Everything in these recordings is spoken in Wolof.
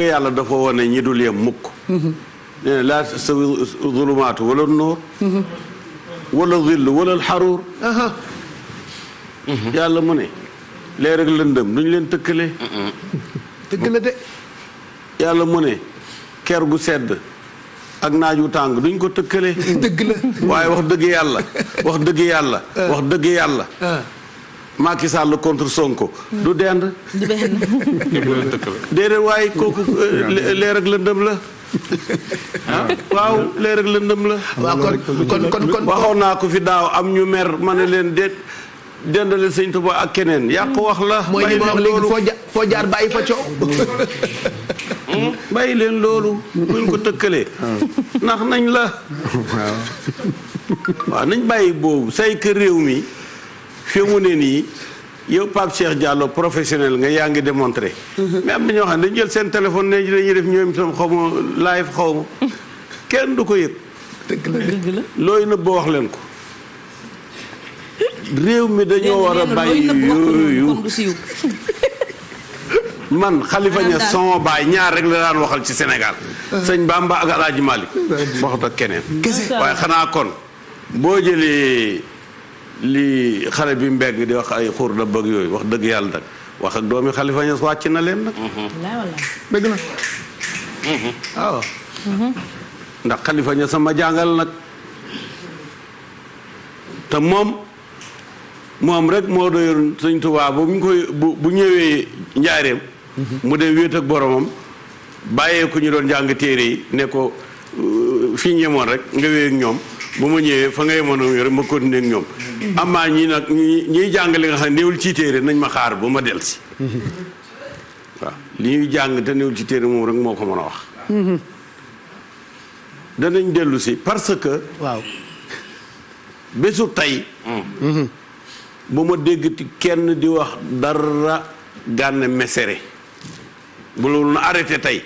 yàlla dafa wone ñi dul yem mukk nee laa tastawi zulumaatu wala nuur wala zill wala xaruur yàlla mu ne leer ak lëndëm duñ leen tëkkale dëgg la de yàlla mu ne ker gu sedd ak naaj wu tàng duñ ko tëkkale dëgg la waaye wax dëgg yàlla wax dëgg yàlla wax dëgg yàlla Macky Sall contre Sonko du dend déedéet waaye kooku leer ak lëndëm la waaw leer ak lëndëm la waaw kon waxoon naa ko fi daaw am ñu mer ma ne leen déet dendale sëñ Tuba ak keneen yàq wax la mooy li ma wax léegi foo jaar bàyyi fa coow bàyyi leen loolu buñ ko tëkkalee ndax nañ la waaw nañ bàyyi boobu say kër réew mi fi mu ne nii yow Pape Cheikh Diallo professionnel nga yaa ngi démontré mais am na ñoo xam ne dañu jël seen téléphone ne dañuy def ñoom itam xaw ma live xaw ma kenn du ko yëg dëgg la looy nëbb ba wax leen ko réew mi dañoo war a bàyyi yooyu man Khalifa Niass sama baay ñaar rek la daan waxal ci Sénégal sëñ Bamba ak El Hadj Malick waxut ak keneen waaye xanaa kon boo jëlee li xale bi mbegg di wax ay xuur da bëgg yooyu wax dëgg yàlla nag wax ak doomi Khalifa Niass wàcc na leen nag dëgg la waaw ndax Khalifa Niass sama jàngal nag te moom rek moo doyoon Sëñ Tuubaa bu ñu koy bu ñëwee njaareem mu dem wéet ak boromam bàyyee ku ñu doon jàng téere yi ne ko fi ñu yemoon rek nga wéy ak ñoom bu ma ñëwee fa nga yemoon ak rek ma continuer ak ñoom amaa ñi nag ñiy jàng li nga xam ne néewul ci téere nañ ma xaar bu ma del si waaw li ñuy jàng te néewul ci téere moom rek moo ko mën a wax danañ dellu si parce que waaw bésu tey bu ma déggati kenn di wax dara Gana Messere bu loolu na arrêté tey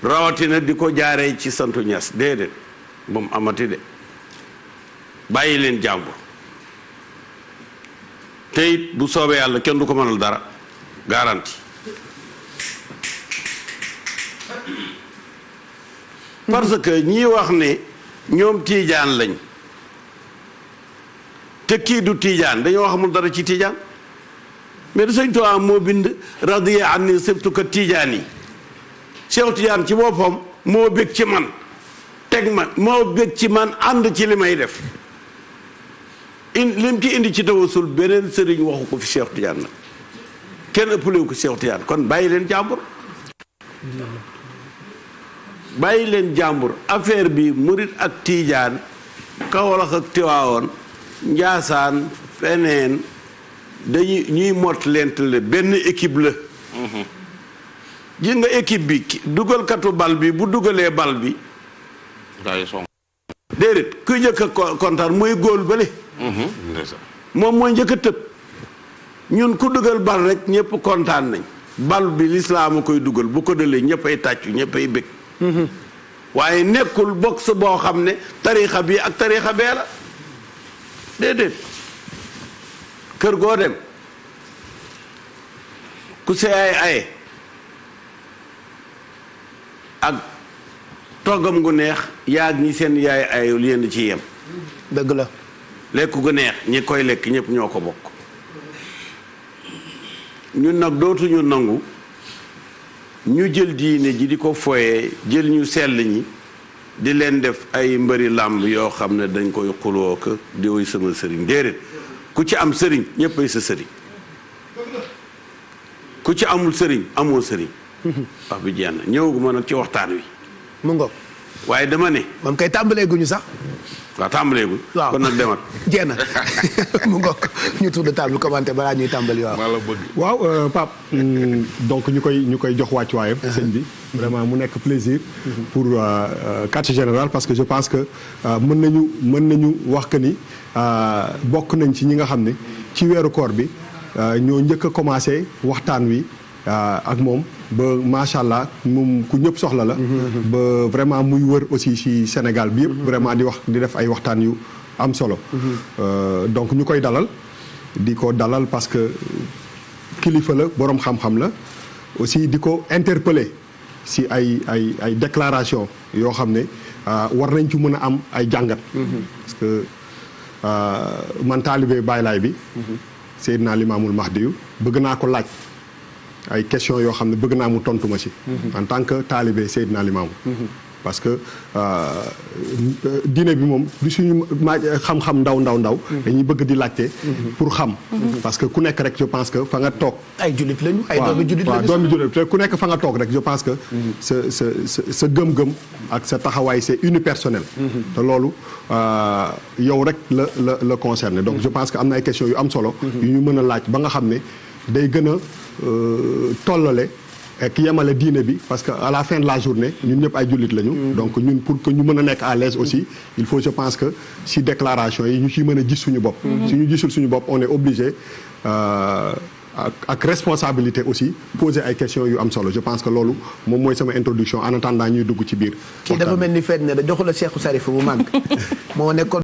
rawatina di ko jaaree ci santu Ñas déedéet ba mu amati de bàyyi leen jàmbur te it bu soobee yàlla kenn du ko mënal dara garanti parce que ñii wax ne ñoom tiijaan lañ te kii du tiijaan dañoo xamul dara ci tiijaan mais da Sëñ Tuubaa moo bind radiya anni sibtuka tiijaan yi Cheikh Tidiane ci boppam moo bég ci man teg ma moo bég ci man ànd ci li may def lim ci indi ci tawasul beneen sëriñ waxu ko fi Cheikh Tidiane nag kenn ëppalewu ko Cheikh Tidiane kon bàyyi leen jàmbur bàyyi leen jàmbur affaire bi murit ak tiijaan Kawlax ak Tiwaawoon Njaasaan feneen dañuy ñuy mot lentale benn équipe la ji nga équipe bi dugalkatu bal bi bu dugalee bal bi déedéet kuy njëkk a kontaan mooy góol bële moom mooy njëkk a tëb ñun ku dugal bal rek ñëpp kontaan nañ bal bi lislaam a koy dugal bu ko dalee ñëpp ay tàccu ñëpp ay bëgg waaye nekkul box boo xam ne tariixa bi ak tariixa bee la déedéet kër goo dem ku see ay aye ak toggam gu neex yaag ñi seen yaay ayul yéen ci yem dëgg la lekk gu neex ñi koy lekk ñëpp ñoo ko bokk ñun nag dootuñu nangu ñu jël diine ji di ko foyee jël ñu sell ñi di leen def ay mbëri làmb yoo xam ne dañ koy xuloo ko di woy sama sëriñ déedéet ku ci am sëriñ ñëpp ay sa sëriñ ku ci amul sëriñ amoo sëriñ wax bi jeex na ñëwaguma nag ci waxtaan wi mu ngoog waaye dama ne moom kay tàmbalee guñu sax waaw tàmbaleegul waaw kon nag demat jeex na mu ngoog ñu tour de table commenté balaa ñuy tàmbali waaw Pape donc ñu koy jox wàccuwaayam sëñ bi vraiment mu nekk plaisir pour quartier général parce que je pense que mën nañu wax que ni bokk nañ ci ñi nga xam ne ci weeru koor bi ñoo njëkk a commencé waxtaan wi ak moom ba macha allah moom ku ñëpp soxla la. ba vraiment muy wër aussi ci Sénégal bi yëpp. vraiment di def ay waxtaan yu am solo. donc ñu koy dalal di ko dalal parce que kilifa la boroom xam-xam la aussi di ko interpeller si ay déclaration yoo xam ne war nañ ci mën a am ay jàngat. parce que man taalibe Baay Laay bi. Seydina Limaamul Mahdiyu bëgg naa ko laaj ay question yoo xam ne bëgg naa mu tontu ma si. en tant que taalibe Seydina Limaamu. parce que diine bi moom du suñu xam-xam ndaw. dañuy bëgg di laajte. pour xam. parce que ku nekk rek je pense que fa nga toog. ay jullit lañu ay doomi jullit lañu. waaw doomi jullit te ku nekk fa nga toog rek je pense que. sa gëm-gëm ak sa taxawaay c'est unipersonnel. te loolu yow rek la concerné donc je pense que am na ay questions yu am solo. yu ñu mën a laaj ba nga xam ne day gën a tollale. ak yemale diine bi parce que à la fin de la journée ñun ñëpp ay jullit lañu. donc ñun pour que ñu mën a nekk à l'aise aussi il faut je pense que si déclaration yi ñu ciy mën a gis suñu bopp. si ñu gisul suñu bopp on est obligé ak responsabilité aussi poser ay questions yu am solo je pense que loolu moom mooy sama introduction en attendant ñuy dugg ci biir. kii dafa mel ni fenn ne da joxu la Cheikhou Sarif bu màgg moo nekkoon.